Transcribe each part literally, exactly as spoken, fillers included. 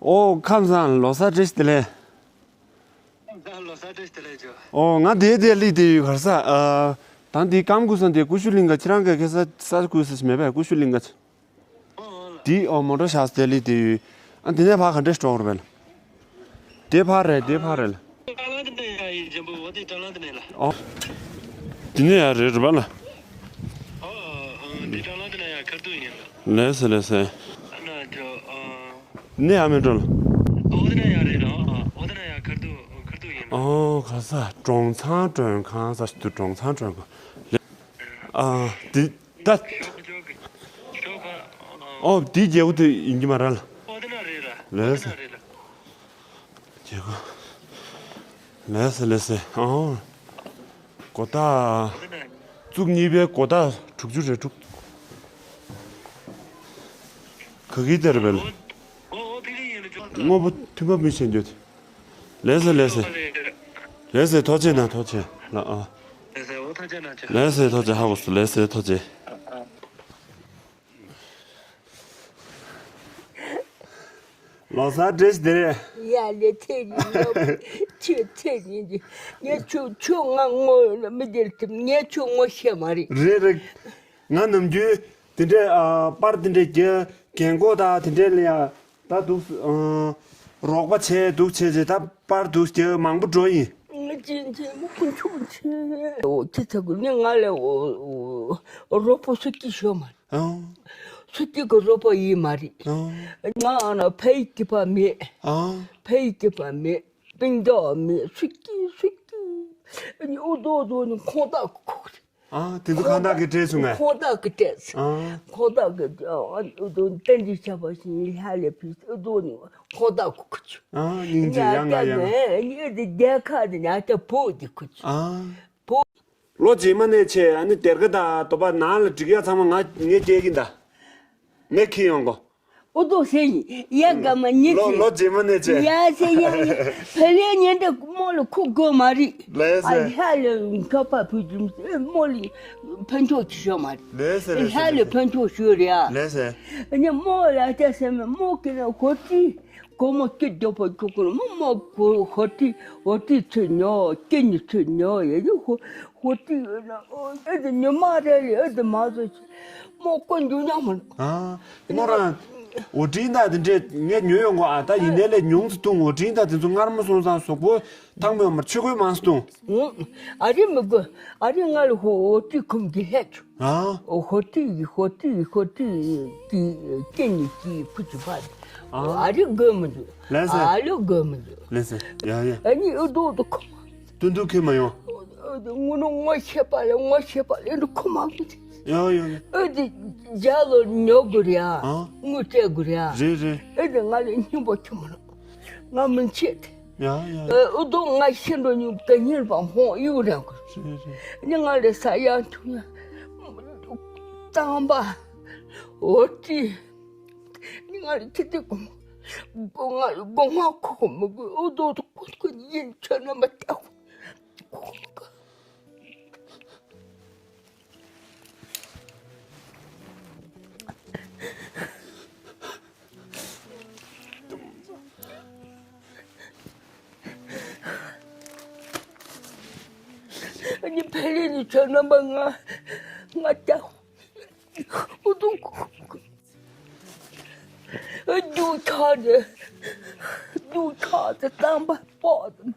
ཨོ་ཁམས་བཟང་། ལོ་གསར་བཀྲ་ཤིས་བདེ་ལེགས། ལོ་གསར་བཀྲ་ཤིས་བདེ་ལེགས་ཇོ། ཨོ་ང་དེ་དེ་ལི་དེ་ཡོད་གར་ས། ཨ་ད་འདི་ཀམ་ཀུ་སོང་དེ་ཀུ་ཤུ་གླིང་ག་ཁྱེད་རང་ག་ཁེ་ས་ས་ཀུ་སི་མེད་པས། ཀུ་ཤུ་གླིང་ག་འདི་ཨོ་མོ་ཊ་ཤག་དེ་ལི་དེ་ཡོད། ཨ་འདི་ནས་ཕ་ག་འདྲས་སྤྲོ་བར་བས་ལ། དེ་ཕ་རེད། དེ་ཕ་རེད་ལ། ཀྲ་ལང་དེ་འདྲ་ཡ་ཡིན་ཇམ་པོ། འོ་དེ་ཀྲ་ལང་དེ་ནས་ལ། ཨོ། འདི་ནས་ཡ་རེད་རེད་པ་ལ། ཨོ་ཨོ་འདི་ཀྲ་ལང་དེ་ན་ཡ་ཁར་ཐུག་ཡིན་ལ། ལེ་སེ་ལེ་སེ། ཨ་ན་ཇོ་ཨོ། ནས་ཨ་མེ་འགྲོ་ལ། ཨོ་དེ་ན་ཡ་རེད་ལ། ཨོ་དེ་ན་ཡ་ཁར་ཐུག་ཁར་ཐུག་ཡིན་ལ། ཨོ་ག་ས་གྲོང་ཚང་མགྲོན་ཁང་ས་ཞིག་ཏུ་གྲོང་ཚང་མགྲོན་ཁང་ལེ། ཨ་འདི་ད། ཨོ་འདི་རྒྱལ་པོ་དེ་ཡིན་གྱི་མ་རེད་ལ། ལེ་སེ། རྒྱལ་པོ། ལེ་སེ་ལེ་སེ། ཨོ། སྒོ་རྟགས། གཙུག་གཉིས་པའི་སྒོ་རྟགས་དྲུག་ཅུ་རེ་དྲུག་ག་གི་དེར་བེལ། དངོས་པོ་མཐུན་པ་མི་ཤེས་འདོད། ལེ་སེ་ལེ་སེ། ལེ་སེ་ཐོག་ཆེ་ན་ཐོག་ཆེ་ལ་ཨ། ལེ་སེ་ཐོག་ཆེ་ཧ་གོ་སུ་ལེ་སེ་ཐོག་ཆེ། ལོ་གསར་བཀྲ་ཤིས་བདེ་ལེགས། ཡ་ལེ་ཚེ་རིང་ཡོད། ཁྱོད་ཚེ་རིང་གི། ངས་ཁྱོད་ཁྱོད་ང་ངོ་མི་བདེ་ལ་ཐིམ། ངས་ཁྱོད་ངོ་ཤེས་མ་རེད། རེད་རེད། ང་ནམ་རྒྱུན་དེ་འདྲའི་ཨ་པར་དེ་འདྲའི་རྒྱག་རྒན་གོག་དང་དེ་འདྲའི་ལ་ཡ་ད་འདུག་ཨ་རོགས་པ་བྱས་འདུག་བྱས་བྱས་ད་པར་འདུག་རྒྱག་མང་པོ་འགྲོ་ཡིན། ང་ཅན་ཅན་མོ་ཀུན་ཆུང་ཆེ། འོ་ཁྱེད་ཚ་གུ་ནི་ང་ལ་འོ་རོགས་པོ་སུ་སྐྱིད་ཤོད་མ་རེད། ཨང་། སུ་གཅིག་གི་རོགས་པ་ཡིན་མ་རེད། ཨང་། ང་ཨ་ན་ཕ་ཡི་སྐྱིད་པ་མེད། ཨང་། ཕ་ཡི་སྐྱིད་པ་མེད། སྤུན་ཀྱག་མེད། སུ་གཅིག་སུ་གཅིག་ཨ་ནི་ཨུ་ཏོ་ཏོ་ནི་ཁོང་ཏག་ཁུག་རེད། ཨང་། དེ་ཚོ་ཁང་བདག་གིས་སྤྲད་སོང་ངས། ཁོང་བདག་གིས་སྤྲད་སོང་། ཨང་། ཁོང་བདག་གིས་ཨ་ཨུ་ཏོ་ཏན་ཏན་བྱ་བ་ཞིག་ལྷ་ལས་ཕུལ་ཨུ་ཏོ་ནི་ཁོང་ཏག་ཁུག་ཁུག་ཆུ། ཨང་། སྙིང་རྗེ་ཡ་ང་ཡ་ང་། ཨ་ནི་ཨུ་ཏོ་རྒྱལ་ཁ་དེ་ནི་ཨ་ཏ་བོ་དེ་ཁུག་ཆུ། ཨང་། ལོ་རྗེས་མ་ནས་བྱས་ཨ་ནི་སྡེར་ཁ་དང་དོ་པ་ནང་ལ་འགྲིག་ཡ་ཚང་མ་ང་ངས་སྐྱེལ་གྱིན་གདའ། ངས་ཁྱེར་ཡོང་གོ། ཨུ་ཏོ་ཟེར་ཡིན་ཡ་ག་མ་ཉི་ལོ་ཚེ། ལོ་རྗེས་མ་ནས་བྱས། ཡ་ཟེར་ཡ་ཡ་ཕ་ལེ་ཉན་དེ་མོ་ལ་ཁུག་དགོས་མ་རེད། ལེ་ཨ་ཟེར། ལྷ་ལ་ཁ་པ་ཕུལ་རྒྱུ་མོ་ལ་ཕན་ཐོགས་ཅི་ཤོད་མ་རེད། ལེ་ཟེར་ལེ་ཟེར་ལྷ་ལ་ཕན་ཐོགས་ཤོད་རེད་ཨ། ལེ་ཟེར། ཨ་ནི་མོ་ལ་ལྟ་ཟེར་མ་མོ་གི་ན་གོ་ཏི། སྒོར་མོ་སྐྱིད་རྒྱོབ་པ་ཅོག་ཀུན་མོ་མོ་གོ་ཧོ་ཏི་ཧོ་ཏི་ཚུ་ཉོ་སྐྱིད་ནི་ཚུ་ཉོ་ཡ་ཡི་ཧོ་ཧོ་ཏི་ཨེ་ཨེ་དི་ཉོ་མ་རེ་ལི་ཨེ་དི་མ་བཟོ་ཆི་མོ་ཀོ་འཇུ་ཉག་མ། ཨ་མོ་རང་འོ་ཏི་ད་དེ་འདྲས་ངས་ཉོས་ཡོང་གོ་ཨ། ད་ཡིན་ནའི་ལས་ཉུང་ཙི་བཏུང་། འོ་ཏི་ད་དེ་ཚོ་མངར་མོ་སོང་ཙང་གཟུགས་པོ་ཐང་མོ་ཡོང་མར་ཆུ་ཁོལ་མང་སོང་། ཨ་རི་མི་དགོས། ཨ་རི་ང་ལ་ཧོ་ཧོ་ཏི་ཁུམ་གི་ཧད་ཆུ། ཨ། ཨོ་ཧོ་ཏི་ཡི་ཧོ་ཏི་ཡི་ཧོ་ཏི་ཡི་ཀི་ཀི་ནི་ཀི་ཕུ་ཅི་ཕ། ཨ། ཨ་རི་དགོས་མི་འདུག་ལན་ཟེར། ཨ་ལོ་དགོས་མི་འདུག་ལན་ཟེར། ཡ་ཡ། ཨ་ནི་ཨུ་དུ་ཨུ་དུ་ཁོ་མ། ཏུན་ཏུ་ཁེ་མ་ཡོང་། ཨུ་དུ་ངུ་ནུ་ངོ་ཤེས་པ་ལ་ངོ་ཤེས་པ་ལ་ཨུ་དུ་ཁོ་མ་གི། ཡ་ཡ་ཡ། ཨུ་དུ་ཇ་ལོ་ཉོ་དགོས་རེད་ཨ། ཨ། དངུལ་སྤྲད་དགོས་རེད་ཨ། རེད་རེད། ཨུ་དུ་ང་ལ་སྙིང་པོ་ཁྱོད་མ་ནོ། ང་མི་ཆེད་དེ། ཡ་ཡ། ཨུ་དུ་ང་ཤི་འགྲོ་ཉུང་ག་ཉིན་པ་ཧོང་གཡུག་རན་དགོས། རེད་རེད། ནི་ང་ལ་ས་ཡ་ཐུང་ཡ། གཙང་པ། འོ་ཙི། ནི་ང་ལ་ཁྱི་ཏི་གོ་མ། སྒོ་ང་སྒོ་ང་ཁོ་ཁོ་མི་དགོས། ཨུ་དུ་དུ་ཁོ་ཁོ་ཡིན་ཆོད་ན་མ་ཏེ་ཁོ་ཁོ་མི་དགོས། ཨ་ནི་ཕེ་རེ་ནི་ཆོད་ན་མ་ང་ང་ཏེ་ཁོ་ཨུ་དུ་ཁོ་ཁོ་རྒྱུ་ཆ་དེ། རྒྱུ་ཆ་དེ་གཙང་པ་པོ་དེ།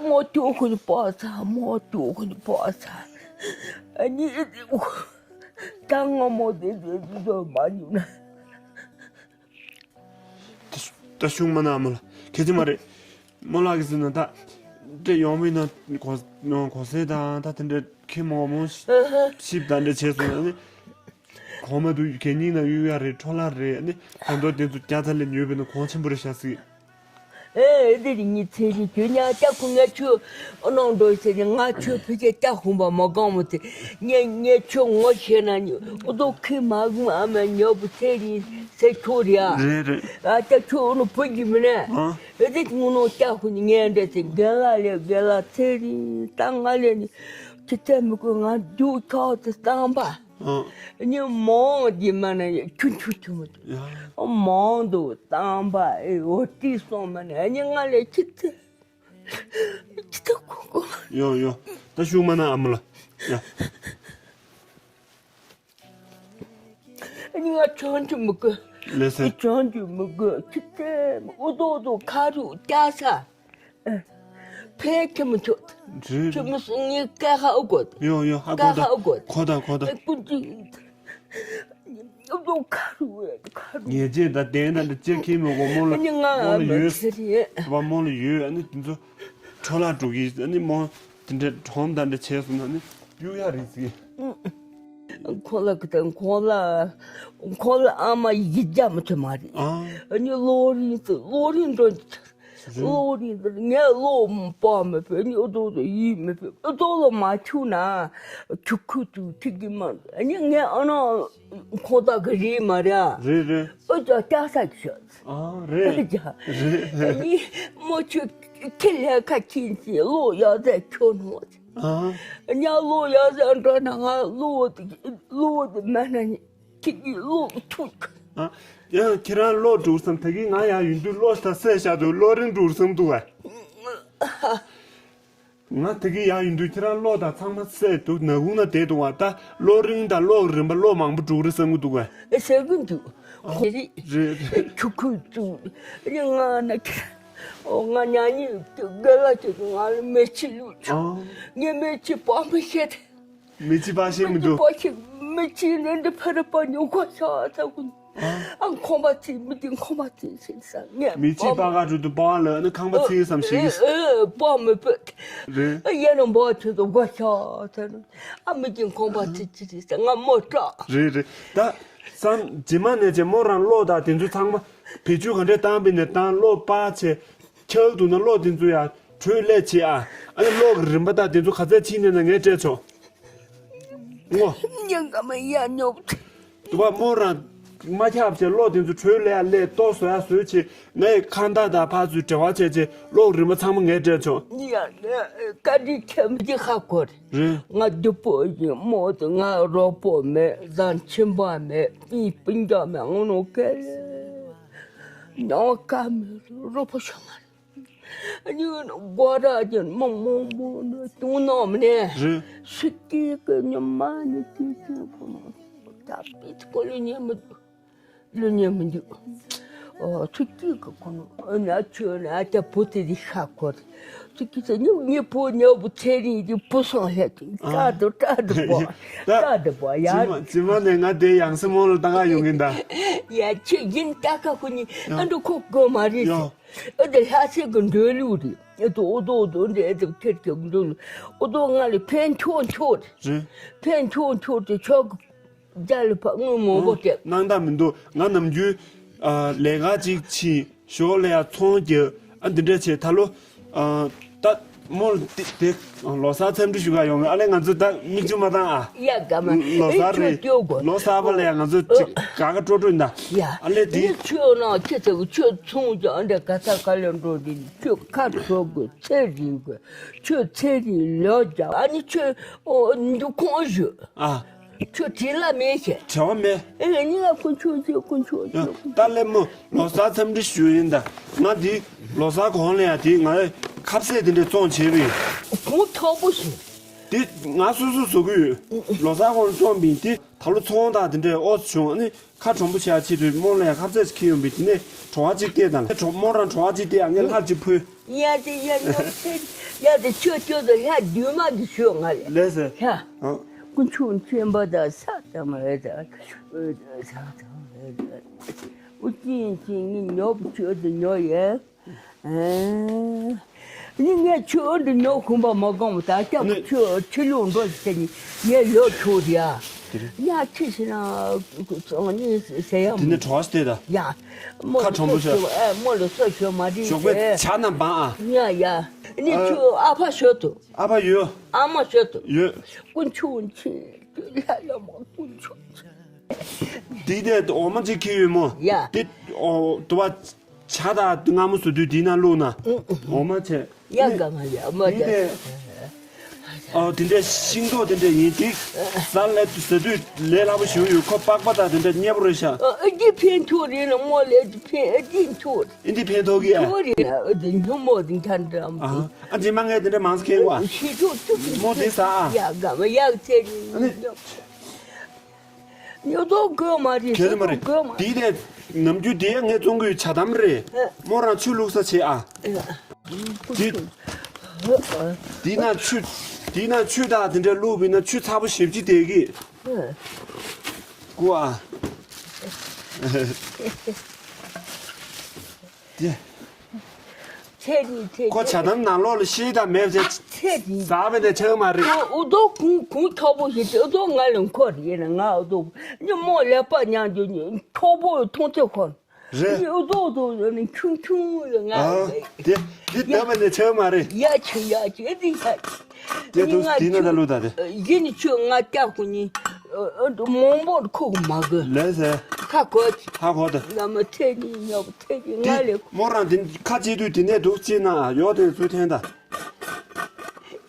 མོ་ཏུ་ཁུ་ནི་པོ་ཚ། མོ་ཏུ་ཁུ་ནི་པོ་ཚ། ཨ་ནི་ད་ང་མོ་དེ་དེ་དེ་མ་ཉུང་ན། ད་ཤུང་མ་ན་མོ་ལ་ཁེ་ཅི་མ་རེད། མོ་ལ་གི་ཟིན་ན་ད་དེ་ཡོང་བའི་ན་གོ་གོ་སེ་དང་ད་དེ་འདྲ་ཁེ་མོ་མོ་ཤིབ་ད་འདྲ་བྱས་སོང་ནི། གོང་མ་དུ་གད་སྙིགས་ན་གཡུག་ཡ་རེད། འཕྲོ་བརླག་རེད། ཨ་ནི་ད་མདོ་དེ་ཚོ་རྒྱ་ཚ་ལས་ཉོས་པས་ན་གོང་ཆེན་པོ་རེད་ཤག་སྲིད། ཨེ་ཨེ་དེ་རིང་ངི་ཚེ་རིང་ཁྱོད་ཉག་སྐྱ་ཁུ་ངས་ཁྱོད་ཨ་ནང་འགྲོ་ཟེར་ནས་ང་ཁྱོད་ཕི་ཁྱེད་སྐྱ་ཧུམ་པ་མ་གང་མོ་དེ་ངས་ངས་ཁྱོད་ངོ་ཤེས་ན་ཨུ་ཏོ་ཁི་མ་གུམ་ཨ་མ་ཉོ་བུ་ཚེ་རིང་ཟེར་ཁྱོད་རེད་ཨ། རེད་རེད། ཨ་ད་ཁྱོད་ཨུ་ནུ་བུ་གི་མི་ནས། ཨ། ཨེ་དེ་ངུ་ནོ་སྐྱ་ཧུ་ནི་ངས་འདྲ་ཟེར་རྒན་ལགས་ལས་རྒན་ལགས་ཚེ་རིང་ད་ང་ལས་ནི་ཁྱི་ཚེ་མི་དགོས་ང་རྒྱུག་ཁྱོག་དེ་བཏང་པ། ཨ། ཉི་མ་འདི་མ་ན་ཁྱུ་ཁྱུ་ཁྱུ་མ་ཡ། མང་དུ་བཏང་པ་ཨེ་འོ་ཏི་སོང་མ་ན་ཉི་ང་ལས་ཅི་ཚེ་ཅི་ཚེ་ཁོ་ཁོ། ཡོ་ཡོ། ད་ཤུགས་མ་ན་ཨ་མ་ལ། ཡ། ཉི་ང་ཆོན་གྱི་མི་དགོས། ལེ་སེ། ཆོན་གྱི་མི་དགོས་ཅི་ཚེ་འུ་དོ་དོ་ཁ་རུ་ཏྱ་ས། ཕལ་ཆེར་མི་ཆོག་རེད། ཁྱོད་མི་སུ་ངའི་སྐད་ཧ་གོ། ཡོ་ཡོ་ཧ་གོ་ད། ཧ་གོ། གོ་ད་གོ་ད། ཨེ་ཀུན་གྱིས་ཨུ་ཁ་རུ་ཁ་རུ། ངས་ཅེས་ད་བསྟན་ད་འདི་ཅེས་ཁྱེད་མི་གོ་མོ་ལ། ཨ་ནི་ང་མོ་ལ་མ་ཡོད། ཁྱེད་རེད། བ་མོ་ལ་ཡོད། ཨ་ནི་དེ་ཚོ་འཕྲོ་བརླག་འགྲོ་གི། ཨ་ནི་མོ་དེ་འདྲ་གྲོངས་ད་འདྲ་བྱས་སོང་ན་ནི་གཡུག་ཡ་རེད་ཟེར། ཁོ་ལ་གི་དང་ཁོ་ལ་ཁོ་ལ་ཨ་མ་ཡིད་རྒྱ་མི་ཆོད་མ་རེད། ཨ། ཨ་ནི་ལོ་རིང་དུ་ལོ་རིང་འགྲོ་རྒྱུ། ལོ་རིང་དུ་ངས་ལོ་པ་མི་ཕོད་ནི་ཨོ་ཏོ་ཏོ་ཡིད་མི་ཕོད། ཨོ་ཏོ་ལོ་མ་ཆུ་ན་ཆུ་ཁུ་ཏུ་ཁྲིག་གི་མ། ཨ་ནི་ངས་ཨ་ན་ཁོ་ད་གི་རེད་མ་རེད། རེད་རེད། ཨོ་ཅག་ཅག་ས་གི་ཤོད། ཨ་རེད། ཨོ་ཅག་རེད། ཨ་ནི་མོ་ཆུ་ཁྱི་ལས་ཁ་ཁྱིན་ཅི་ལོ་ཡག་ཟེར་ཁྱོད་ནོ། ཨ། ཉག་ལོ་ཡག་ཟེར་འགྲོ་ན་ང་ལོ་ལོ་མ་ན་ནི། ཁྱེད་ཀྱིས་བློ་ཐུག་ཨ། ཡང་ཁྱེད་རང་བློ་འགྲོ་བསམ། ད་གིན་ང་ཡང་ཡིན་དུས་བློ་ད་སད་བཞག་འདུག་བློ་རིང་འགྲོ་བསམ་འདུག་ཨ། ང་ད་གིན་ཡང་ཡིན་དུས་ཁྱེད་རང་བློ་དང་ཚང་མ་སད་འདུག་ནག་ཁུང་ན་བསྡད་འདུག་ཨ། ད་བློ་རིང་དང་བློ་རིང་པ་བློ་མང་པོ་འགྲོ་རེད་བསམ་གྱི་འདུག་ཨ། ཟེར་གྱི་འདུག་ཨ། རེད། ཆུ་ཁུ་བཙུགས། ང་ན་ཁྱེད། ཨོ་ང་ཉ་ཉི་དགེ་ལ་ཅིག་ང་ལ་མེ་ཆི་ལུས་ཆོག་ཨ། ངས་མེ་ཆི་པ་མི་ཤེས་ཏེ། མི་ཅི་པ་ཤེས་མི་འདུག་པ་ཤེས་མི་ཅི་ནི་འདི་ཕ་རི་པ་ཉོ་གོ་ཤ་ཚ་གུ། ཨ། ཨ་ཁོང་པ་ཅི་མི་ཅི་ཁོང་པ་ཅི་ཤེས་ས་ངས་མི་ཅི་པ་ག་ཅུ་དུ་པ་ལ་ནི་ཁང་པ་ཚིག་བསམ་ཤེས་ཨེ་ཨེ་པ་མི་པ། རེད། ཨ་ཡ་ནི་པ་ཆུ་དུ་གོ་ཤ་ཚ་ནི། ཨ་མི་ཅི་ཁོང་པ་ཅི་ཅི་ཤེས་ས་ང་མོ་སྐྲག་རེད་རེད། ད་སང་རྗེས་མ་ནས་ཅེ་མོ་རང་བློ་དང་དེ་ཚོ་ཚང་མ་བེད་སྤྱོད་ག་འདྲས་བཏང་པས་ནས་བཏང་བློ་པ་ཆེ། ཁྱག་འདུག་ན་གློག་དེ་ཚོ་ཡང་དྲོད་ལས་བྱེད་ཨ། ཨ་ནི་གློག་གི་རིམ་པ་དང་དེ་ཚོ་ག་ཚད་ཕྱིན་ནས་ན་ངས་སྤྲད་ཆོག་ངོ་། ཉན་ག་མ་ཡ་ཉོབ། དུ་བ་མོ་རང་མ་ཁྱབ་བྱས་གློག་དེ་ཚོ་དྲོད་ལས་ཡ་ལས་ཏོག་བཟོ་ཡ་བཟོས་བྱས་ངས་ཁ་མདའ་དང་ཕར་ཚུར་འབྲེལ་བ་བྱས་བྱས་གློག་རིམ་པ་ཚང་མ་ངས་སྤྲད་ཆོག་ཡ་ལས་བཀའ་དྲིན་ཆེན་པོ་ཅིག་ཧ་གོ་རེད། རེད། ང་སྡུག་པོ་ཡིན་མོ་དང་ང་རོགས་པོ་མེད་བཟང་ཆེན་པོ་མེད་སྤུན་སྤུན་ཀྱག་མེད་ང་ནོ་སྐལ་ཉོ་ག་མེད་རོགས་པོ་ཤོག་མ་རེད། ཨ་ནི་སྒོ་ར་ཅན་མང་མང་པོ་ནི་དུང་ནོམ་ནས། རེད། སུ་སྐྱེས་ཀྱི་ཉི་མ་ནི་དུས་ཆེན་པོ་ནོ། ད་པི་ཏི་ཀོ་ལུ་ཉན་མི་འདུག་ལུ་ཉན་མི་འདུག་ཨོ་སུ་སྐྱེས་ཀྱི་ཁོ་ནོ་ཨ་ན་ཆོས་ན་ཨ་ཅག་བུ་དེ་དེ་ཤ་ཁོ་རེད། སུ་སྐྱེས་ཚེ་ཉི་ཉི་པོ་ཉ་བུ་ཚེ་རིང་གི་བུ་སོང་ལྷད་ཀྱི་ཀ་དུ་ཀ་དུ་པོ་ཀ་དུ་པོ་ཡ། ཇི་མ་ཇི་མ་ནས་ང་དེ་ཡང་སེ་མོ་ལ་ལྟ་ག་ཡོང་གིན་ད། ཡ་ཁྱེད་ཡིན་ལྟ་ག་ཁོ་ནི་ཨ་འདྲ་ཁོ་དགོས་མ་རེད། ཡ། ཨ་དེ་ལྷ་སའི་གི་འགྲོ་ལུགས་རེད། ཨ་དེ་ཨོ་དོ་ཨོ་དོ་འདྲེ་ཨ་དེ་ཁྱེར་ཁྱེར་འགྲོ་ལུགས་ཨོ་དོ་ང་ལ་ཕན་ཆོག་ཆོག་རེད། རེད། ཕན་ཆོག་ཆོག་དེ་ཆོག་གི་རྒྱ་ལ་ཕ་དངུལ་མང་པོ་སྤྲད། སྣང་དག་མི་འདུག་ང་ནམ་རྒྱུན་ཨ་ལས་ཀ་ཅིག་ཕྱིན་ཞོར་ལ་ཡ་ཚོང་རྒྱག་ཨ་འདི་འདྲ་བྱས་ད་ལོ་ཨ་ད་མོ་དེ་དེ་ལོ་གསར་འཚམས་འདྲི་ཞུ་ག་ཡོང་མེད། ཨ་ལས་ང་ཚོ་ད་མིག་ཆུ་མ་བཏང་ཨ། ཡ་ག་མ་ལོ་གསར་རེད། ལོ་གསར་པ་ལ་ཡ་ང་ཚོ་ཅིག་ག་ག་སྤྲོ་སྤྲོ་ཡིན་ད། ཡ་ཨ་ལས་དེ་ཁྱོད་ནང་ཁྱེད་ཚོ་ཁྱོད་ཚོང་རྒྱག་ཨ་འདྲ་ག་ས་ག་ལ་འགྲོ་དེ་ཁྱོད་ཁ་གྲོ་དགོས་ཚེ་རིང་དགོས་ཁྱོད་ཚེ་རིང་ལོ་རྒྱག་ཨ་ནི་ཁྱོད་འདུ་ཁོང་ཞུ། ཨ། ཁྱོད་དྲིན་ལ་མེད་ཤེ། བྲེལ་བ་མེད། ཨེ་ནི་ང་དཀོན་མཆོག་མཆོད་དཀོན་མཆོག་མཆོད། ད་ལེ་མོ་ལོ་གསར་འཚམས་འདྲི་ཞུ་ཡིན་ད། ང་འདི་ལོ་གསར་གོང་ལ་ཡ་དེ་ང་ཁ་ཟས་དེ་འདྲ་བཙོང་བྱས་པ་ཡིན། གོང་མཐོ་པོ་ཞིག་དེ་ང་སོ་སོ་བཟོ་གི་ཡོད། ལོ་གསར་གོང་བཙོང་པ་ཡིན་དེ་ད་ལོ་ཚོང་དང་དེ་འདྲ་ཨོ་བྱུང་ཨ་ནི་ཁ་གྲོང་པོ་བྱས་ཆེད་དུ་མོ་ལ་ཡ་ཁ་ཟས་ཤིག་ཁྱེར་ཡོང་པ་ཡིན། དེ་ནས་བྲོ་བ་གཅིག་བལྟས་དང་ལེ་མོ་རང་བྲོ་བ་གཅིག་བལྟས་ཨ་ངས་ལྷ་གཅིག་ཕུལ། ཡ་དེ་ཡ་ཉོ་ཚེ་ཡ་དེ་ཁྱོད་ཁྱོད་དེ་ལྷ་བདུན་མ་གི་ཞུ་ང་ལ། ལེ་ཟེར། ཡ། ཨ། དཀོན་མཆོག་མཁྱེན་པ་དང་ས་དང་མ་ཡ་དང་ས་དང་མ་ཡ་དང་། ཨུ་ཅིན་ཅིན་ནི་ཉོ་བུ་ཁྱོད་དེ་ཉོ་ཡ། ཨེ། ནི་ངས་ཁྱོད་འདི་ཉོ་ཁུམ་པ་མ་གང་བ་དང་སྐྱབས་ནི་ཁྱོད་ཕྱི་ལུགས་འགྲོ་ཟེར་ནི་ངས་ཡོད་ཁྱོད་དེ་ཡ། ཡ་ཁྱི་ཤི་ན་ཙོང་ནི་ཟེར་ཡ། དེ་ནས་གྲོགས་དེ་ད། ཡ། མོ་ཁ་ལ་གྲོང་པོ་སོ་ཤོད། ཤོད་ཨེ་མོ་ལ་སོ་ཤོད་མ་རེད་ཞོགས་པའི་ཟེར། ཇ་རྣམས་པང་ཨ། ཡ་ཡ། ནི་ཨ། ཁྱོད་ཨ་ཕ་ཤོད་དོ། ཨ་ཕ་ཡོད། ཨ་མ་ཤོད་དོ། ཡོད། དཀོན་མཆོག་མཁྱེན། ལྷ་ལ་མ་དཀོན་མཆོག་མཁྱེན། དེ་དེ་འོ་མ་གཅིག་ཁྱེར་ཡོད་མོ། ཡ། དེ་འོ་དུ་བ་ཇ་དང་མངར་མོ་བཟོ་དུས་དེའི་ནང་བླུགས་ན། ཨུ་ཨུ། འོ་མ་བྱས། ཡ་ག་མ་ཡ་མ་དེ་ཡ། དེ། ཨོ་དེ་འདྲའི་ཤིང་ཏོག་དེ་འདྲ་ཡིན་དེ། ཟ་ལ་ཟ་དུས་ལས་སླ་པོ་ཞིག་ཡོད། ཁོ་པགས་པ་དང་དེ་འདྲ་མཉེས་པོ་རེད་ཤག་ཨ་ཨ་འདི་ཕན་ཐོགས་རེད་ལ་མོ་ལས་འདི་ཕན་ཨ་འདི་ཐོགས་རེད། ཨིན་འདི་ཕན་ཐོགས་ཀྱི་ཨ། ཐོགས་རེད་ཨ་འདི་ཉོ་མོ་འདི་འཐར་འདྲ་ཨ། ཨ་རྗེས་མ་ངས་དེ་འདྲ་མང་ཙམ་ཁེངས་བ། ཤི་ཐོག་ཐུག་མོ་དེ་ཟ་ཨ། ཡག་ག་མ་ཡག་ཚེ་རིང་། ཨ་ནི། ཉོ་ཐོག་དགོས་མ་རེད། གལ་ཏེ་མ་རེད། དགོས་མ་དེའི་ནས་ནམ་རྒྱུན་དེ་ངས་བཙོང་གི་ཡོད་ཇ་དམ་རེད། ཨ། མོ་རང་ཆུ་བླུགས་ས་བྱེད་ཨ། ཨ། དེ་དེ་ན་ཆུ་དེ་ན་ཆུ་དང་དེ་འདྲ་བླུགས་པས་ན་ཆུ་ཚ་པོ་ཞེ་པོ་ཅིག་བསྡད་ཀྱི། ཨ། ཀུ་ཨ། དེ། ཚེ་རིང་ཚེ་ཁོ་རིང་། ཇ་དམ་ནང་ལོགས་ལ་ཤེལ་དང་མེད་ཚེ། ཚེ་རིང་། ཟ་བའི་དེ་ཆགས་མ་རེད། ཁོ་ཨུ་ཏོ་གུང་གུང་ཁྲོ་པོ་ཞིག་ཨུ་ཏོ་ང་ལ་འཁོར་ཡིན་ན་ང་ཨུ་ཏོ་ཉི་མོ་ལེགས་པ་མྱང་རྒྱུ་ཁྲོ་པོ་མཐོང་ཚེ་འཁོར། རེད། ཨུ་ཏོ་ཨུ་ཏོ་ནི་ཁྱུང་ཁྱུང་ལ་ང་ཨ་ལ། དེ་དེ་ཡ། བསྡད་པ་ནས་ཆགས་མ་རེད། ཡ་ཆེ་ཡ་ཆེ་དེ་ཡ་ཆེ། དེ་དུ་ང་དེ་ན་ད་ལུ་ད་དེ། ཡིན་ཆུ་ང་སྐྱག་གུ་ཉིན་མང་པོར་ཁུག་མ་དགོས། ལས་ཟེར། ཁ་གོ་ཆེ། ཁ་གོ་དེ། ང་མ་ཚེ་ནི་ཉོབ་ཚེ་ནི་ང་དེ་ལས། མོ་རང་དེ་ཁ་ཅིག་དུས་དེ་ནས་འདུག་ཅེ་ན་ཡོག་དེ་ཚུལ་ཐན་ད།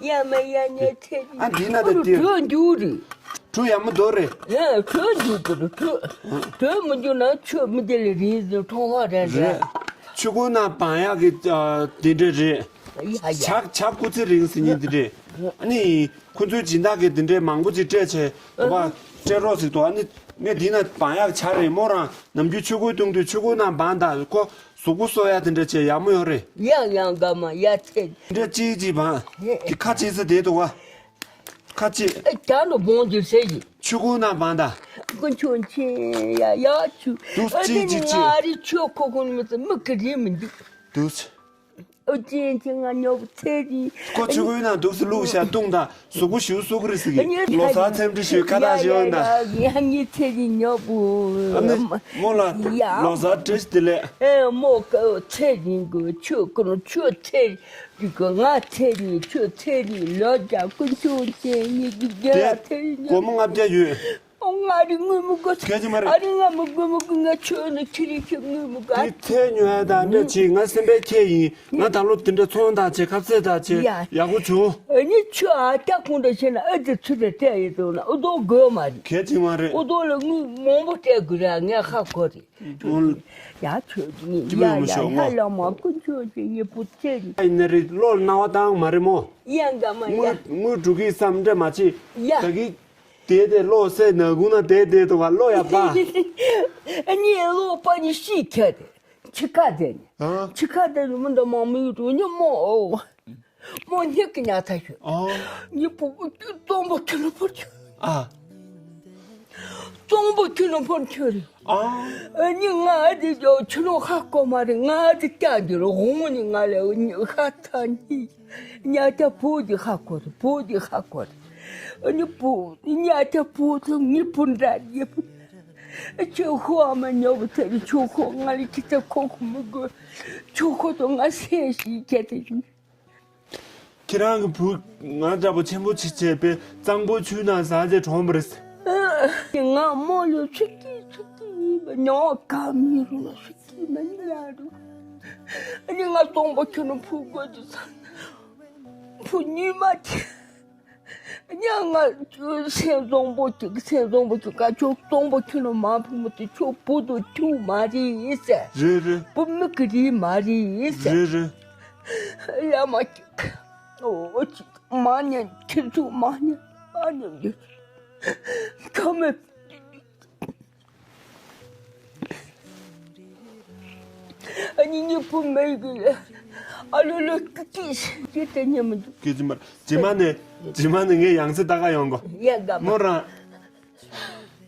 ཡ་མ་ཡ་ཉེ་ཚེ་ནི། ཨ་འདི་ན་དེ་ཁོ་དེ། གྲོད་འགྱུར་རེད། གྲོད་ཡ་མོ་རྡོ་རེད། ཡ་གྲོད་འགྱུར་དེ་རེད་གྲོད། གྲོད་མི་འགྱུར་ན་ཆུ་མི་དེ་ལས་རིང་ཟེར་ཁྲོང་ཧ་རེད་རེད། ཆུ་ཁུང་ན་བང་ཡག་གི་དེ་འདྲ་རེད། ཡ་ཡ། ཇ་ཇ་སྐུ་ཚེ་རིང་ཟེར་མཁན་དེ་རེད། ཨ་ནི། ཁོ་ཚོའི་སྦྱིན་བདག་གིས་འདི་འདྲའི་མང་པོ་ཅིག་སྤྲད་བྱས་འདུག་པ། སྤྲད་རོགས་ཟེར་འདུག་ཨ་ནི་ངས་འདི་ན་བང་ཡག་ཇ་རེད། མོ་རང་ནམ་རྒྱུན་ཆུ་ཁུང་བཏུང་དུས་ཆུ་ཁུང་ནང་བང་དང་ཁོ་གཟུགས་པོ་གསོ་ཡག་དེ་འདྲ་བྱས་ཡག་མོ་ཡོད་རེད། ཡང་ཡང་དགའ་མ་ཡ་ཚེ། འདི་འདྲ་གཅིག་གཅིག་བང་། དེ་ཁ་ཅིག་ས་དེ་འདུག་པ། ཁ་ཅིག་ཨ་ཀྱང་ནོ་བོང་འདི་ཟེར་གྱི། ཆུ་ཁུང་ནང་བང་དང་། དཀོན་མཆོག་མཁྱེན་ཡ་ཡ་ཆུ། འདུག་ཨ་ནི་གཅིག་གཅིག་ང་རི་ཆུ་ཁོ་ཁོ་ནི་མི་ཚེ་མི་ཀི་རི་མི་འདུག་འདུག་ཨོ་ཅེ་ཅེ་ང་ཉོབ་ཚེ་རིང་། ཁོ་ཆུ་ཁོའི་ནང་འདུག་སེ་བླུགས་ཤ་བཏུང་དང་གཟུགས་པོ་ཞུ་གསུག་རེ་ཟིག་གི་ལོ་གསར་འཚམས་འདྲི་ཞུ་ཁ་བཏགས་ཞུ་ཡོང་དང་། ཡ་ངའི་ཚེ་རིང་ཉོབ་བུ། ཨ་ནི་མོ་ལ་ཡ་ལོ་གསར་བཀྲ་ཤིས་བདེ་ལེགས། ཨེ་མོ་ཀ་ཚེ་རིང་གི་ཆུ་ཀུན་ཆུ་ཚེ་རིང་གི་ང་ཚེ་རིང་ཆུ་ཚེ་རིང་ལོ་བརྒྱ་ཀུན་ཆུ་ཚེ་རིང་གི་རྒྱལ་བ་ཚེ་རིང་ཉོབ། སྒོར་མོ་ལྔ་བརྒྱ་ཡོད། ང་རི་དངུལ་མི་དགོས། གལ་ཆེ་མ་རེད། ཨ་རི་ང་མི་དགོས་མི་དགོས། ང་ཁྱོད་ནི་ཁྱི་རི་ཁྱི་དངུལ་མི་དགོས། དེ་ཚེ་ཉོ་ཡ་དང་འདྲ་ཅིག་ང་སེམས་པའི་ཁྱེད་ཡིན། ང་ད་ལོ་དེ་འདྲ་ཚོང་དང་བྱེད་ཁ་ཚེ་དང་བྱེད་ཡ། ཡག་པོ་བྱུང་། ཨ་ནི་ཁྱོད་ཨ་ཀྱ་ཁོང་འདྲ་བྱས་ན་ཨ་ཙི་ཚུ་རེ་སྤྲད་ཡོད་དོ་ན་ཨུ་ཏོ་དགོས་མ་རེད། གལ་ཆེ་མ་རེད། ཨུ་ཏོ་ལ་དངུལ་མང་པོ་སྤྲད་དགོས་ར་ངས་ཧ་གོ་རེད། ཡ་ཁྱོད་ཀྱི་ངས་ཡ་ཡ་ཧ་ལ་མ་ཀུན་ཁྱོད་ཀྱི་ངས་བུ་ཚེ་རིང་། ཡིན་ན་རེད། བློ་ལ་སྣང་བ་བཏང་མ་རེད་མོ། ཡ་འགའ་མ་ཡ། དངུལ་དངུལ་འགྲོ་གི་བསམ་འདྲ་མ་བྱེད། ཡ། ད་གི་དེ་དེ་བློ་སེ་ན་གུང་ན་དེ་དེ་དུ་བ་བློ་ཡ་པ། ཨ་ནི་བློ་པ་ནི་ཤི་ཁྱེར་དེ། ཆི་ཁ་དེ་ནི། ཨ། ཆི་ཁ་དེ་ནི་མི་འདྲ་མང་མི་ཡོད་དུ་ཉི་མོ་ཨོ། མོ་ཉི་གི་ཉ་ཐ་ཤོད། ཨ། ཉི་པུ་གཙང་པོ་ཁྱི་ནི་ཕོར་ཁྱི། ཨ། གཙང་པོ་ཁྱི་ནི་ཕོར་ཁྱི་རེད། ཨ། ཨ་ནི་ང་ཨ་དེ་ཇོ་ཁྱི་ནི་ཧ་གོ་མ་རེད། ང་ཨ་དེ་སྐྱ་འདི་རུ་འོང་ནི་ང་ལ་ཧ་ཐ་ནི། ཉ་ཅ་བོ་དེ་ཧ་གོ་རེད། བོ་དེ་ཧ་གོ་རེད། ཨ་ནི་བོ་ཉ་ཅ་བོ་ཚོ་ངི་བུ་འདྲ་ཉི་བུ། ཁྱོད་ཁོ་ཨ་མ་ཉོ་བུ་ཚེ་རིང་ཁྱོད་ཁོ་ང་ལ་ཁྱི་ཚེ་ཁོ་ཁོ་མི་དགོས། ཁྱོད་ཁོ་ཚོ་ང་སེམས་ཤིག་ཁྱེད་ཚེ་ཡིན། ཁྱེད་རང་གི་བུ་ང་འདྲ་པོ་ཆེན་པོ་ཆེ་བྱས་པས་གཙང་པོ་ཆུ་ནང་ཟག་བྱས་གྲོངས་པ་རེད། ང་མོ་ལ་ཆུ་སྐྱིད་ཆུ་སྐྱིད་ཡིན་པ་ཉོ་ག་མི་རུང་ལ་ཆུ་སྐྱིད་མ་ཉོ་ཡ་རུང་། ཨ་ནི་ང་གཙང་པོ་ཁྱོད་ནི་བུ་དགོས་དུས་ཙང་བུ་ཉུལ་མ་ཁྱེད། ཉ་ང་སེམས་བཟང་པོ་ཅིག་སེམས་བཟང་པོ་ཅིག་ག་ཅོག་གཙང་པོ་ཁྱོད་ནི་མ་ཕུ་མོ་དེ་ཁྱོད་བུ་དུ་ཁྱུ་མ་རེད་ཟེར། རེད་རེད། བུ་མི་གི་རེད་མ་རེད་ཟེར། རེད་རེད། ཡ་མ་ཅིག་ཨོ་ཅིག་མ་ཉན་ཁྱེད་ཚོ་མ་ཉན་མ་ཉན་རྒྱུ་ཁ་མེད། ཨ་ནི་ཉི་པུ་མེ་གི་ཨ་ལོ་ལོ་ཀི་ཀི་ཞིག་དེ་ཉི་མ་འདུག་ཀི་ཅི་མ་རྗེས་མ་ནས་རྗེས་མ་ནས་ངས་ཡང་སེ་ལྟ་ག་ཡོང་གོ་ཡ་ག་མ་མོ་རང་།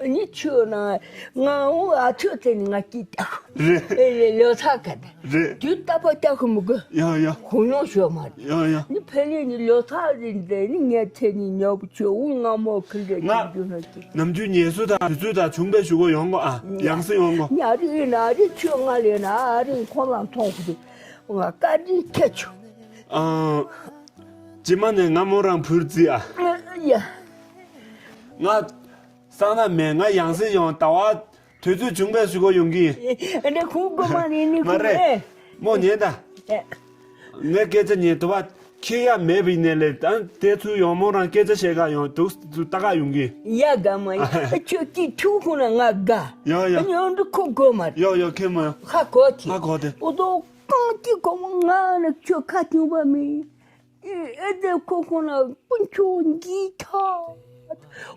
ཨ་ནི་ཆུ་ན་ང་འོ་ཨ་ཆུ་དེ་ནི་ང་ཀི་ཏ་རེད། ཨེ་ལེ་ལོ་ཚ་ག་དེ་རེད། དུས་ལྟ་བ་ལྟ་གི་མི་དགོས། ཡ་ཡ། ཧུ་ཡོང་ཞོ་མ་རེད། ཡ་ཡ། ནི་ཕེ་ལེ་ནི་ལོ་ཚ་རེད་འདི་ནི་ངས་ཚེ་ནི་ཉོ་བུ་ཆུ་འུ་ང་མོ་ཁི་ལེ་ང་ཀི་རྒྱུ་ན་ཀི། ནམ་རྒྱུན་ངལ་གསོ་དང་དུས་ཚོད་དང་བྱུང་བའི་གཞུག་གུ་ཡོང་གོ་ཨ། ཡང་སེ་ཡོང་གོ་ཉ་རི་ཨི་ན་རི་ཆུ་ང་ལེ་ན་ཨ་རི་ཁོ་ལ་མཐོང་གི་ང་བཀའ་དྲིན་ཁྱེད་ཆུ། ཨ། རྗེས་མ་ནས་ང་མོ་རང་བུར་རྩི་ཨ། ཡ། ང་སང་ན་མེད་ང་ཡང་སེ་ཡོང་ཟླ་བ་དུས་ཚོད་བྱུང་བའི་གཞུག་གུ་ཡོང་གི་ཡིན། ཨ་ནི་ཁུང་གོ་མ་ནི་ནི་མ་ཁུང་རེད། ཨེ། མོ་ཉན་ད། ཨེ། ངའི་སྐད་ཆ་ཉན་དུ་བ། ཁྱེད་ཡ་མེད་པའི་ནས་ལས་ད་དེ་ཚུར་ཡོང་མོ་རང་སྐད་ཆ་བཤད་ག་ཡོང་འདུག་འདུག་ལྟ་ག་ཡོང་གི། ཡ་དགའ་མ་ཡ་ཁྱོད་ཀྱིས་ཐུག་ཁོ་ན་ང་དགའ། ཡོ་ཡོ། ཉོན་འདུག་ཁོ་དགོས་མ་རེད། ཡོ་ཡོ་ཁྱེད་མ་ཡོ། ཧ་གོ་ཁྱེད། ཧ་གོ་དེ། འོ་དོ་གང་ཅི་གོ་མ་ང་ན་ཁྱོད་ཁ་ཐུང་བ་མིན། ཨེ་ཨེ་དེ་ཁོ་ཁོ་ན་དཀོན་མཆོག་འདི་ཐ།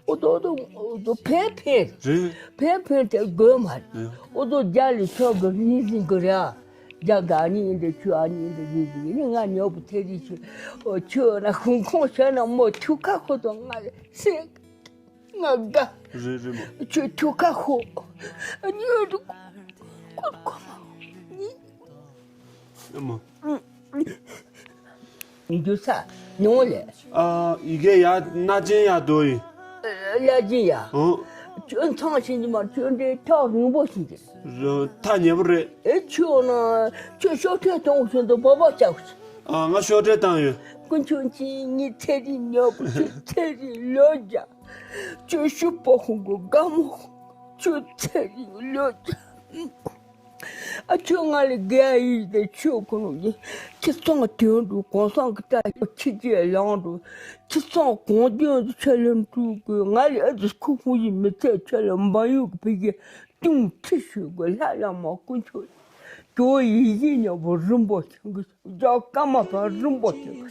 འོ་དོ་དོ་འོ་དོ་ཕན་ཕན། རེད། ཕན་ཕན་དེ་དགོས་མ་རེད། ཡོ། འོ་དོ་རྒྱ་ལི་ཆོག་གི་རིན་ཟིན་གི་རེད་ཨ། རྒྱ་ག་ནི་ཡིན་དེ་ཆུ་ཨ་ནི་ཡིན་དེ་རིན་ཟིན་གི་ནི་ང་ཉོ་བུ་ཐེ་རི་ཆུ། འོ་ཆུ་ན་ཧུང་ཁོང་ཆ་ན་མོ་ཆུ་ཁ་ཁོ་དོ་ང་སེ། ང་དགའ། རེད་རེད་མོ། ཁྱོད་ཁྱོད་ཁ་ཤོག་ཉོན་འདུག་ཀུར་ཀུར་མ། ཨ་མོ། འདུག་ས་ཉོན་ལེ། ཨ་ཡི་གེ་ཡ་སྣ་ཅན་ཡ་དོ་ཡིན། ལ་ཅན་ཡ། ཨོ། ཁྱོད་མཚང་ཤིང་གི་མ་ཁྱོད་འདྲའི་ཐག་རིང་པོ་ཞིག་གི། རོ་ཐག་ཉེ་པོ་རེད། ཨེ་ཁྱོད་ན་ཁྱོད་ཤོག་ཁྲེ་གཏོང་བཞིན་དུ་བོ་བོ་བཅག་ཤིག་ཨ་ང་ཤོག་ཁྲེ་བཏང་ཡོད། ཀུན་ཁྱོད་ཀྱིས་ངའི་ཚེ་རིང་ཉོ་བུ་ཁྱོད་ཚེ་རིང་ལོ་བརྒྱ། ཁྱོད་ཤུ་པོ་ཧུང་གི་དགའ་མོ། ཁྱོད་ཚེ་རིང་ལོ་བརྒྱ། ཨ་ཁྱོད་ང་ལ་དགའ་ཡིས་དེ་ཁྱོད་ཁོ་ནོ་ཡིན། ཁྱི་ཚང་དོན་འགྲུབ་གོང་སང་གི་ལྟ་ཡོད་ཁྱི་རྗེས་ལངས་འགྲོ། ཁྱི་ཚང་གོང་དོན་དུ་ཆ་ལེན་འགྲུབ་དགོས་ང་ལ་ཨ་ཙི་ཁུ་ཁུ་ཡིན་མི་ཚད་ཁྱོད་ལ་འབའ་ཡུག་གི་ཕི་གི་ཏུང་ཁྲི་ཞུ་དགོས་ལྷ་ལ་མ་ཀུན་ཁྱོད། ཇོ་ཡིད་བཞིན་ཉོ་བོ་རིན་པོ་ཆེ་གི་ཇོ་ཀ་མ་པ་རིན་པོ་ཆེ་གི་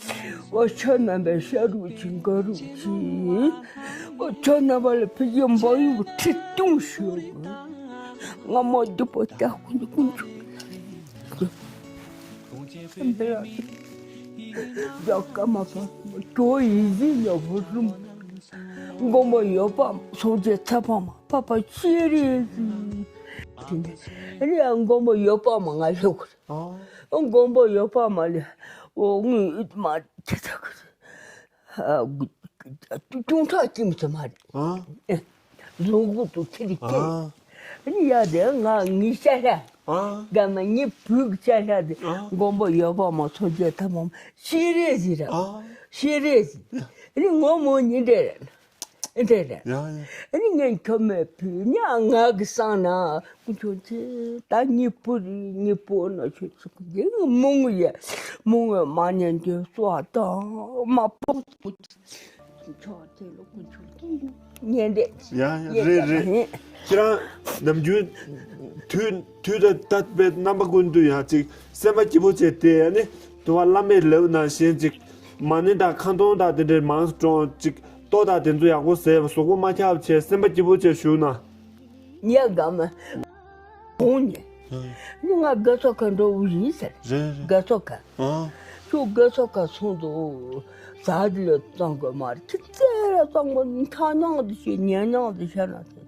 འོ་ཆོས་རྣམ་པའི་ཤ་རུག་ཆེ་འགའ་རུག་ཆེ་འོ་ཆོས་རྣམ་པ་ལ་ཕི་ཡི་འབའ་ཡུག་ཁྲི་སྟོང་ཞུ་གི་ང་མ་སྡུག་པོ་སྟེགས་ཁུ་ནི་ཀུན་ཆུ་ཇོ་ཀ་མ་པ་ཇོ་ཡིད་བཞིན་ཉོ་བོ་རིན་པོ་མགོན་པོ་ཡོད་པ་སངས་རྒྱས་ཚ་པ་མ་པ་པ་ཤེས་རེད་ཟིན། དེ་ནས་ཨ་ནི་ཡང་མགོན་པོ་ཡོད་པ་མ་ང་ལྷོད་གི་རེད། ཨ། མགོན་པོ་ཡོད་པ་མ་ལས་འོ་དངུལ་མ་ཁྱི་ཚ་གི་རེད། ཅུང་ཚགས་ཅིམ་ཚ་མ་རེད། ཨ། ལུང་གུ་ཏུ་ཁྱི་རེད་ཁྱི། ཨ་ནི་ཡ་དེ་ང་ངི་ཤ་ཤ། ཨ། དགའ་མ་ངི་བུ་གི་ཤ་ཤ་དེ་ཨ། མགོན་པོ་ཡོད་པ་མ་སངས་རྒྱས་ཐ་མ་ཤེས་རེད་ཟིན་ར། ཨ། ཤེས་རེད་ཟིན། ཨ་ནི་ངོ་མོ་ཉིན་དེ་རེད། དེ་རེད། ཡ་ཡ། ཨ་ནི་ངས་ཁྱོད་མེད་བུ་ཉག་ང་གི་སང་ན་ཁྱོད་ཚེ་ད་ངའི་བུ་རེད་ངའི་བུ་ན་ཁྱོད་ཚེ་ཁོ་དེ་ངའི་མོ་ངུ་ཡ་མོ་ངུ་མ་ཉན་དུས་སོ་དང་མ་པོ་ཁྱོད་ཚེ་ལོ་ཁོ་ཚོ་ཉན་དེ་ཡ་ཡ་རེད་རེད། ཁྱེད་རང་ནམ་རྒྱུན་དུས་དུས་ད་ད་པའི་རྣམ་པ་ཀུན་ཏུ་ཡང་ཅིག་སེམས་པ་སྐྱིད་པོ་བྱས་ཏེ་ཨ་ནི་དུ་བ་བླ་མས་ལེའུ་ནང་བཞིན་ཅིག་མ་ཎི་དང་ཁ་འདོན་དང་དེ་འདྲའི་མང་སུ་བཀྲོངས་ཅིག་ལྟོ་དང་དེ་ཚོ་ཡག་པོ་ཟས་གཟུགས་པོ་མ་ཁྱབ་བྱས་སེམས་པ་སྐྱིད་པོ་བྱས་བཞུགས་ན། ཉལ་དགའ་མ། གོང་ནས། ནི་ང་རྒས་གསོ་ཁ་འགྲོ་བོ་ཡིན་ཟེར། རེད་རེད། རྒས་གསོ་ཁ། ཨ། ཁྱོད་རྒས་གསོ་ཁ་སོང་དུ། ཟ་དེ་ལ་གཙང་དགོས་མ་རེད་ཁྱི་ཙེ་ལ་གཙང་དགོས་ཁ་ནང་དུ་ཤོད་ཉལ་ནང་དུ་ཤོད་ན་ཟེར།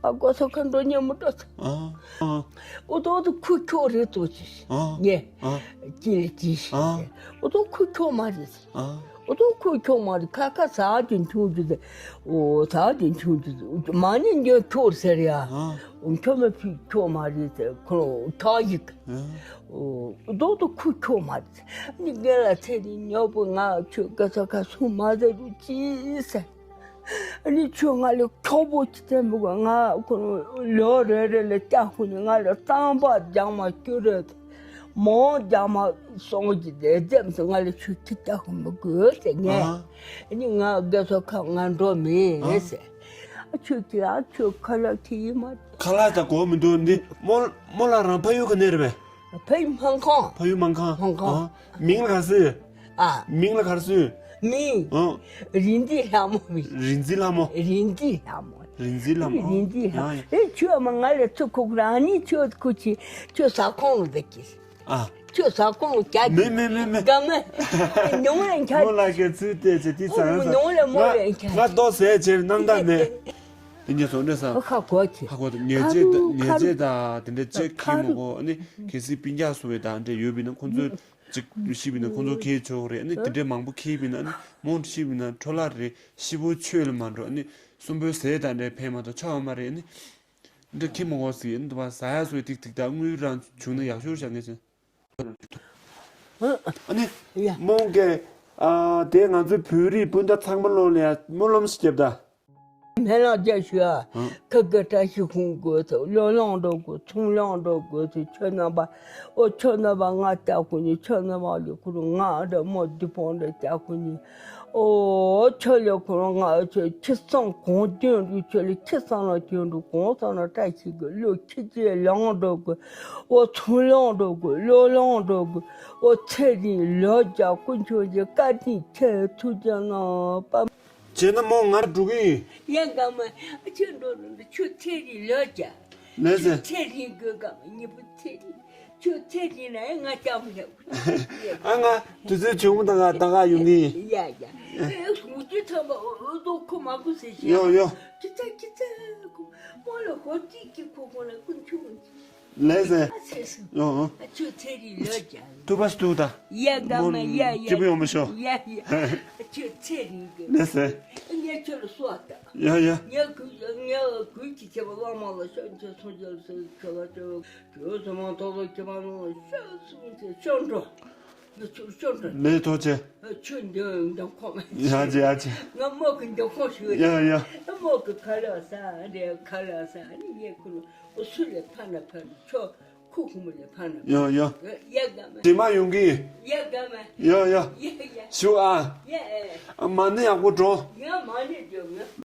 ཨ་རྒས་གསོ་ཁ་འགྲོ་ཉལ་མི་འགྲོ་ཟེར། ཨ། ཨ། ཨོ་ཏོ་ཏོ་ཁུ་ཁྱོ་རེད་ཏོ་ཅི། ཨ། ཉེ། ཨ། ཅི་ལ་ཅི་ཤི། ཨ། ཨོ་ཏོ་ཁུ་ཁྱོ་མ་རེད་ཟེར། ཨ། ཨོ་ཏོ་ཁུ་ཁྱོ་མ་རེད་ཁ་ཁ་ཟ་དེ་འཐུང་རྒྱུ་དེ། ཨོ་ཟ་དེ་འཐུང་རྒྱུ་དེ་མ་ཉེ་འགྱོ་ཁྱོ་ཟེར་ཡ། ཨ། ཨོ་ཁྱོ་མ་ཕི་ཁྱོ་མ་རེད་ཟེར་ཁོ་ཁྱོ་ཡིག་ཨ། ཨོ་ཏོ་ཏོ་ཁུ་ཁྱོ་མ་རེད་ཟེར་ནི་རྒན་ལ་ཚེ་ནི་ཉོ་བོ་ང་ཁྱོད་ག་ས་ག་སུ་མ་ཟེར་རུ་ཅི་ཟེར། ཨ་ནི་ཁྱོད་ང་ལ་ཁྱོ་བོ་ཅི་བསྟན་པོ་ང་ཁོ་ལོ་རེ་རེ་ལ་སྐྱ་ཁོ་ནི་ང་ལ་རྩམ་པ་རྒྱག་མ་སྐྱུར་རེ་མོ་རྒྱག་མ་སོང་གི་དེ་རྒྱབ་སུ་ང་ལ་ཁྱོད་ཁྱི་སྐྱ་ཁོ་མི་དགོས་ཟེར་ངས། ཨ། ཨ་ནི་ང་རྒས་གསོ་ཁ་ང་འགྲོ་མེད་ཟེར། ཨ་ཁྱོད་ཀྱི་ཨ་ཁྱོད་ཁ་ལག་ཁྱི་ཡིན་མ། ཁ་ལག་ད་གོ་མི་འདུག་འདི་མོ་མོ་ལ་རང་ཕ་ཡུལ་ག་ནས་རེད་པས། ཕ་ཡུལ་སྨར་ཁམས། ཕ་ཡུལ་སྨར་ཁམས། སྨར་ཁམས། ཨ། མིང་ལ་ག་ཟེར། ཨ། མིང་ལ་ག་རེ་ཟེར། མིང་། ཨ། རིག་འཛིན་ལྷ་མོ་མིང་། རིག་འཛིན་ལྷ་མོ། རིག་འཛིན་ལྷ་མོ། རིག་འཛིན་ལྷ་མོ། རིག་འཛིན་ལྷ་མོ། ཡང་ཡང་། ཨེ་ཁྱོད་མ་ང་ལ་ཚུར་ཁུག་རང་ནི་ཁྱོད་ཁུག་ཅི་ཁྱོད་ཟ་ཁང་ལ་བསྡད་ཀྱི། ཨ། ཁྱོད་ཟ་ཁང་ལ་རྒྱག་གི། མེད་མེད་མེད་མེད། དགའ་མོ། ཉུང་ལ་འཁྱག་མོ་ལ་གི་ཚུལ་བལྟས་ཚེ་དེ་ཟ་ཡང་ཟ། ཉུང་ལ་མོ་ལ་འཁྱག་ང་ལྟོགས་ཟས་བྱེད་རྣམ་དག་མེད། དེ་ཉེ་སོང་འདྲ་ས། ཁ་གོ་ཆེ། ཁ་གོ་ཉེ་ཁ་རུ་རྗེས་ད་ཉེ་ཁ་རུ་རྗེས་ད་དེ་འདྲ་ཁ་ཅིག་ཁྱི་མོ་རུ་གོ་ཨ་ནི་གལ་སྲིད་སྤུན་ཀྱག་སོང་བའི་ད་འདྲ་ཡོད་པས་ན་ཁོང་ཚོས་ཅིག་ཤི་བས་ན་ཁོང་ཚོ་ཁྱེད་ཆོག་རེད་ཨ་ནི་དེ་འདྲའི་མང་པོ་ཁྱེར་བས་ན་ཨ་ནི་མོ་ཤི་བས་ན་འཕྲོ་བརླག་རེད་ཤི་བོ་ཆོས་ལ་མ་འགྲོ་ཨ་ནི་གསོན་པོའི་ཟས་ད་འདྲའི་ཕན་མ་གཏོགས་ཆ་བ་མ་རེད་ཨ་ནི་འདྲ་ཁྱི་མོ་གོ་ཟིག་ཨ་ནི་དུ་བ་ཟ་ཡ་སོ་ཡ་ཐིག་ཐིག་ད་དངུལ་རང་བྱུང་ན་ཡག་ཤོས་བྱ་ངེས་ཟེར། ཨ་ནི་ཡ། མོང་གེ། ཨ་དེ་ང་ཚོའི་བོད་རིགས་སྤུན་ཟླ་ཚང་མ་ལོ་ལ་ཡ་སྨོན་ལམ་ཞིག་བརྒྱབ་ད། སྨོན་ལམ་རྒྱབ་ཤོག་ཨ། ཨ། ཁ་དགེ་བཀྲ་ཤིས་ཁོང་དགོས་ཚུལ་བློས་བླངས་འགྲོ་དགོས་ཚུལ་བླངས་འགྲོ་དགོས་ཚུལ་ཁྱོད་རྣམ་པ། ཨོ་ཁྱོད་རྣམ་པ་ང་ལྟ་ཁོ་ནི་ཁྱོད་རྣམ་པ་ལས་ཁོ་རུ་ང་འདྲ་མོ་བདུད་པོ་འདྲ་ལྟ་ཁོ་ནི། ཨོ་ཁྱོད་ལས་ཁོ་རུ་ང་ཁྱོད་ཁྱི་སང་གོང་དོན་རུ་ཁྱོད་ལས་ཁྱི་སང་ལ་དོན་རུ་གོང་སང་ལ་བཀྲ་ཤིས་དགོས་བློ་ཁྱི་ཅེས་ལངས་འགྲོ་དགོས། ཨོ་ཚུར་ལངས་འགྲོ་དགོས་བློས་བླངས་འགྲོ་དགོས། ཨོ་ཚེ་རིང་ལོ་བརྒྱ་དཀོན་མཆོག་གི་བཀའ་དྲིན་ཆེ་ཐུགས་རྗེ་གནང་པ། བྱས་ན་མོ་ང་འགྲོ་གི་ཡིན། ཡ་དགའ་མ། ཁྱོད་འགྲོ་རུ་འདི་ཁྱོད་ཚེ་རིང་ལོ་བརྒྱ། ལགས་སེ། ཁྱོད་ཚེ་རིང་དགོས་དགའ་མ་ཉི་བུ་ཚེ་རིང་། ཁྱོད་ཚེ་རིང་ན་ཡང་ང་ལྕགས་མོ་ལ། ཨ་ང་དུས་ཚོད་བྱུང་མོ་ད་ང་ད་ག་ཡོང་གི་ཡིན། ཡ་ཡ། ཨེ་ངུ་རྒྱུ་ཐམ་པ་འུ་ཚོ་ཁོ་མ་ཁུ་ཟེར་ཤེས། ཡོ་ཡོ། ཁྱི་ཚ་ཁྱི་ཚ་ཁོ་མོ་ལ་ཧོ་ཏི་ཀི་ཁོ་ཁོ་ལ་ཀུན་ཆུ་ཀུན་ཆུ། ལགས་སེ། ཨ་ཚེ་སུ། ཡོ་ཡོ། ཨ་ཁྱོད་ཚེ་རིང་ལོ་བརྒྱ། ཐུབ་པ་སུ་ཐུབ་ད། ཡ་དགའ་མ་ཡ་ཡ། སྐྱིད་པོ་ཡོང་མི་ཤོག་ཡ་ཡ། ཨ་ཁྱོད་ཚེ་རིང་གི། ལགས་སེ། ངས་ཁྱོད་ལ་གསོལ་བ་བཏབ། ཡ་ཡ། ངས་གུས་ངས་གུས་ཀྱི་ཁྱེད་པ་བླ་མ་ལ་ཤོག་ཁྱོད་སངས་རྒྱས་ལ་སོགས་ཁྱོད་ལ་ཁྱོད་ཁྱོད་ཚོ་མ་ཐོག་ལ་ཁྱེད་པ་ལ་ཤོག་སུ་ཁྱོད་ཤོག་འགྲོ། ངས་ཁྱོད་ཤོག་འགྲོ། ལས་ཐོག་ཆེ། ཁྱོད་འདི་འདི་ཁོང་། ཡ་ཅེ་ཡ་ཅེ། ང་མོ་གི་འདི་ཁོང་ཞུ། ཡ་ཡ། ང་མོ་གི་ཁ་ལག་ཟ་རེད་ཁ་ལག་ཟ་ནི་ངས་ཁུ་ལོ་སུ་ལས་ཕ་ན་ཕ་ནི་ཁྱོད་ཁུ་ཁུ་མོ་ལས་ཕ་ན། ཡ་ཡ། ཡ་དགའ་མ། དེ་མ་ཡོང་གི། ཡ་དགའ་མ། ཡ་ཡ། ཡ་ཡ། ཞུ་ཨ། ཡ་ཨེ། ཨ་མ་ནི་ཡག་པོ་འགྲོ། ཡ་མ་ནི་འགྲོ་ང་།